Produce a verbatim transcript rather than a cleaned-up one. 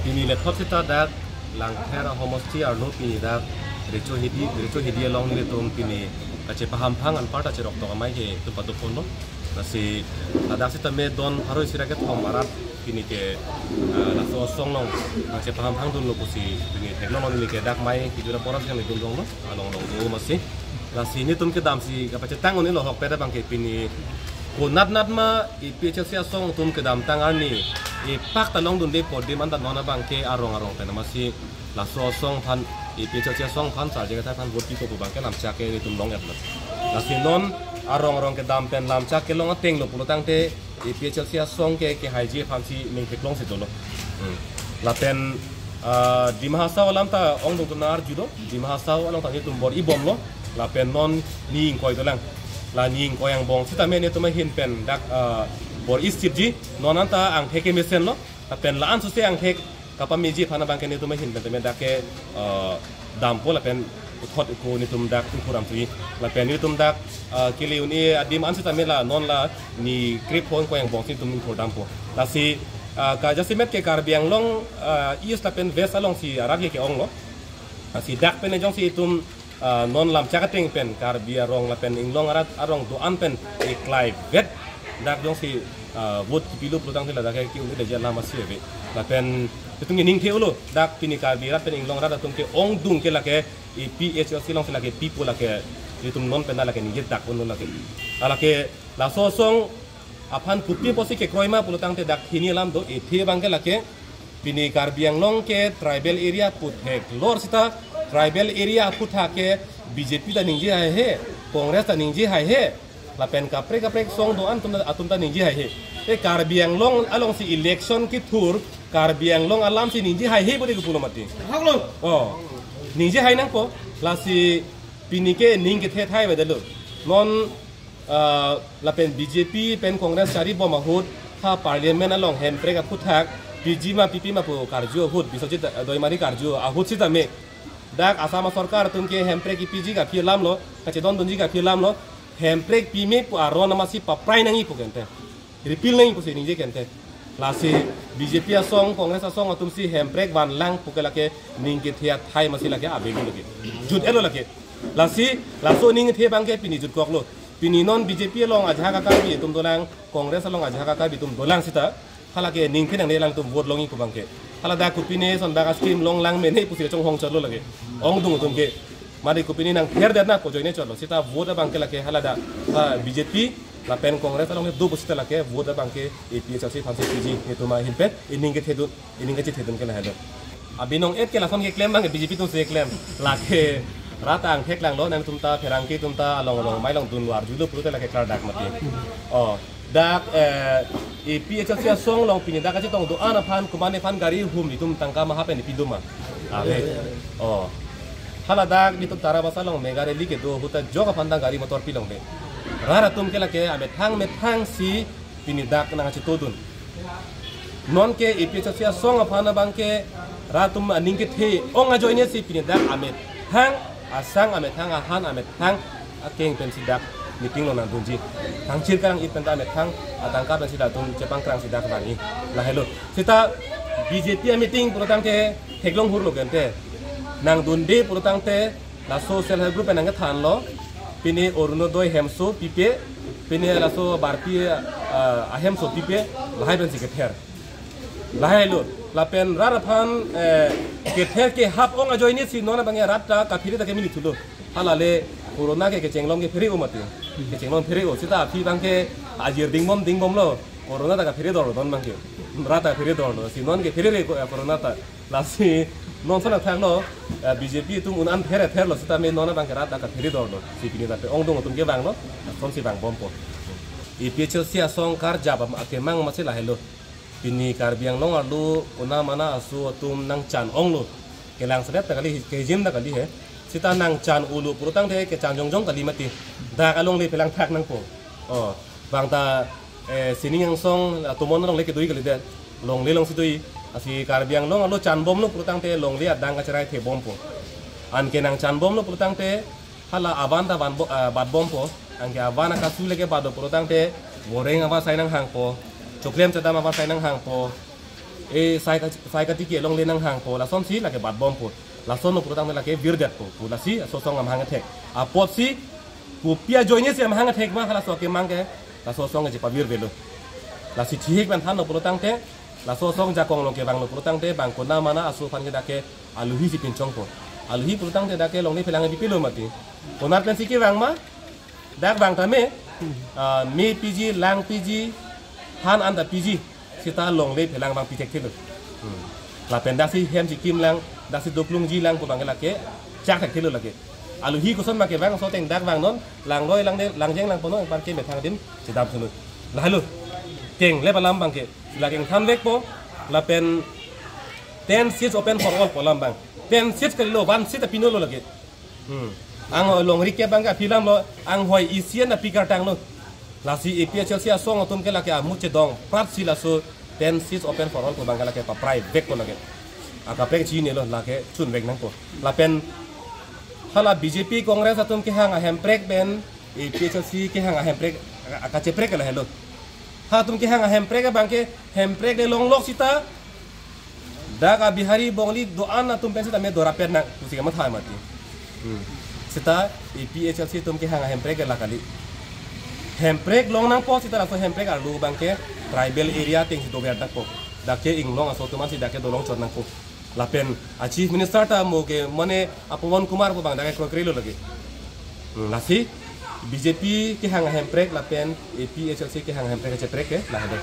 Pini lethot sita dak Langpher ahomosti arlo pini dak Recho Hidi, Recho Hidi along nelitum pini kachepahamphang anparta cheroktok amei ke itum pado ponlo. Lasi ladak sitame don pharo isi ra kethom arat pini ke, ah, laso asong along nangchepahamphang dunlo pusi pini theklonglo, neli ke dak mei kejut apor ason neli dun longlo, along long do masi. Lasi nelitum kedamsi kapachetang un-elo ahokpet abang ke pini konatnat ma APHLC asong atum kedamtang arni epak ta longdunde po adim anta non abang ke arong arong pen masi laso asong aphan, APHLC asong aphan charje kethai aphan vote pipo pu abang ke lamchak ke nelitum long-etlo. Lasi non arong arong kedam pen lamchak kelong atenglo pulo tangte APHLC asong ke kehaiji aphansi ning theklongsi dolo. Hmm. Lapen, ah, Dima Hasao alam ta ongdung atum nang-arju do, Dima Hasao along ta nelitum bor-i bomlo, lapen non ni ingkoi dolang. La ni ingkoi angbong sitame nelitum ahin pen dak, ah, bor-i sitji, non anta angthek kemesenlo, lapen la-an suse angthek kapameji aphan abang ke nelitum ahin pen tame dak ke, eh, dampo lapen uthot ko nelitum dak ingkur amtui. Lapen nelitum dak, eh, kele un-e adim an sitame la non la ni krepho ingkoi angbong si nelitum ingkur dampo. Lasi, eh, ka jasemet ke Karbi Anglong, eh, East lapen West alongsi arat ke ke-onglo. Lasi dak pen jongsi itum ah, non lamchak ateng pen Karbi arong lapen inglong arat arong do-an pen eklai vet dak jongsi, ah, vote kipilo pulo tangte ladak ke ki-un-e alam asi ave. Lapen itum ke ning the-olo dak pini Karbi arat pen inglong arat atum ke ongdung ke lake APHLC alongsi lake pipo lake itum non pen lake ningje dak unlo lake. Alake laso asong aphan kopi pusi kekroi ma pulo tangte dak hini alam do, ethe abang ke lake pini Karbi Anglong ke tribal area aphuthak lor sita, tribal area aphuthak ke BJP ta ningje haihe, Congress ta ningje haihe, lapen kaprek kaprek asong do-an atum ta, atum ta ningje haihe. Te Karbi Anglong alongsi election kethur, Karbi Anglong alamsi ningje haihe pu de kopulo mati. Haklo. Oh, ningje hai nangpo, lasi pini ke ning kethe thai avedetlo. Non ah, lapen BJP pen Congress chari bom ahut ha Parliament along Hemprek aphuthak piji ma pipi ma pu karju ahut, Biswajit, ah, Doimari karju ahut sitame dak Assam asorkar atum ke Hemprek kipiji kaphi alamlo, kachedondunji kaphi alamlo, Hemprek pime pu aron amasi paprai nangji pu kente, repeal nangji pusi ningje kente. Lasi BJP asong, Congress asong atumsi Hemprek vanlang pu ke lake ning kethe athai masi lake avelo lake. Jut-etlo lake. Lasi laso ning kethe abang ke pini jutkoklo. Pini non BJP along ajahak a-Karbi atum dolang, Congress along ajahak a-Karbi atum dolang sita, halake ning phinang ne alangtum vote longji pu abang ke. Hala dak kopine ason dak a-scheme longlang mene pusi chonghong chotlo lake. Ongdung atum ke. Mari kopine nangther det na ko ajoine chotlo. Sita vote abang ke lake hala dak, ah, BJP lapen Congress along ke do pu sita lake vote abang ke APHLC aphansi piji, nelitum ahin pen ining kethedun, ining kachethedun ke lahelo. Abinong et ke lason keklem abang ke BJP atumsi keklem. Lake rat angthek langlo, nangtum ta pherangke atum ta along along mei along dunlo arjulo pulote lake klardak mati. Oh, dak, eh, APHLC asong along pini dak kachetong do-an aphan komatne aphan gari hum itum tangka maha pen ipidun ma? Ave. Oh. Hala dak nelitum Tarabasa along mega rally kedo ahut ta ajok aphan ta gari motor pilongle. Rat atum ke lake amethang methangsi pini dak nangchetongdun. Non ke APHLC asong aphan abang ke rat atum aning kethe ong ajoinesi pini dak amethang asang, amethang ahan, amethang akeng pensi dak meeting along nangdunji. Thangchir karang-it pen ta amethang atangka pensi dak atum chepangkrangsi dak vangji. Lahelo. Sita BJP a-meeting pulo tangte theklong hurlo kente. Nangdunde pulo tangte laso self help group pen nangkethanlo, pini Orunodoi hemso pipe, pini laso barpi, ah, ahemso pipe, lahai pensi kether. Lahailo, lapen rat aphan, eh, kether kehap ong ajoinesi non abang rat ta kaphere ta kemini thulo. Halale corona ke kechenglong kephere-o mati. Kechenglong phere-o, sita aphi abang ke ajir dingbom dingbomlo. Corona ta kaphere dorlo non abang ke. Rat ta phere dorlo, si non kephere-re ko, eh, corona ta. Lasi non ason athaklo, eh, BJP atum un-an phere therlo sitame non abang ke rat ta kaphere dorlo. Si pini ta pe-ongdung atum kevanglo, asonsi vangbompo. APHLC asong karjap am akemang masi lahelo. Pini Karbi Anglong arlo kona mana aso atum nangchan onglo. Kelang sedet ta kali, kejim ta kali he. Sita nangchan-olo pulo tangte kechan jongjong kali mati. Dak alongle pelang thak nangpo. Oh, bang ta, eh, sining angsong atomon alongle kedui kalidet. Longle alongsi dui. Lasi Karbi Anglong arlo chanbomlo pulo tangte longle adang kacherai thebompo. Anke nangchanbomlo pulo tangte hala avan ta van bo-, ah, batbompo. Anke avan akasu leke batlo pulo tangte voreng avarsai nanghangpo. Choklem chodam avarsai nanghangpo. E sai ka, sai katiki alongle nanghangpo, lasonsi lake batbompo. Lasonlo pulotangte lake virdetpo pu, lasi laso asong amahang athek. Apotsi kopi ajoinesi amahang athek ma halaso akemang ke, laso asong ke chepavir avelo. Lasi thihik pen thanlo pulotangte, laso asong jakong along kevanglo pulotangte, bang konat mana aso aphan ke dak ke aluhi si pinchongpo. Aluhi pulotangte dak ke longle phelang pipilo mati. Konat pensi kevang ma, dak vang tame, ah, me piji, lang piji, han anta piji, seta longle phelang vang pithekthe lo. Hmm. Lapen daksi hem si kimlang, daksi doklungjilang pu abang ke lake chakthekthe lo lake. Aluhi koson ma kevang, laso ateng dak vangnon, langroi langle, langjeng langponnon, anparke methang adim chedam thunon. Lahelo. Kenglep alam abang ke, lake ingthanvekpo, lapen ten seats open for all pu alam abang. Ten seats kalilo, one seat apinolo lake. Hmm. Anghoi longri ke abang ke aphi alamlo, anghoi isi an api kartanglo. Lasi A P H L C asong atum ke lake amu chedong, apotsi laso ten seats open for all pu abang ke lake paprai vekpo lake. Akaprek chinilo, lake chunvek nangpo. Lapen hala B J P Congress atum kehang ahemprek pen A P H L C kehang ahemprek, aka, akacheprek ke lahelo. Halatum kehang ahemprek abang ke, hemprek le longlok seta, dak a Bihari Bongali do-an atum pen seta me dorapet nang pusi kamatha mati. Hmm. Seta A P H L C atum kehang ahemprek ke la kali. Hemprek long nangpo seta laso hemprek arlo abang ke tribal area atengsi dover nangpo. Dak ke inglong aso atum ansi dak ke dolong chot nangpo. Lapen a Chief Minister ta mo ke mane a Pawan Kumar pu abang dak ke kroikrelo lake. Hmm, lasi B J P kehang ahemprek lapen A P H L C kehang ahemprek kacheprek ke lahelo.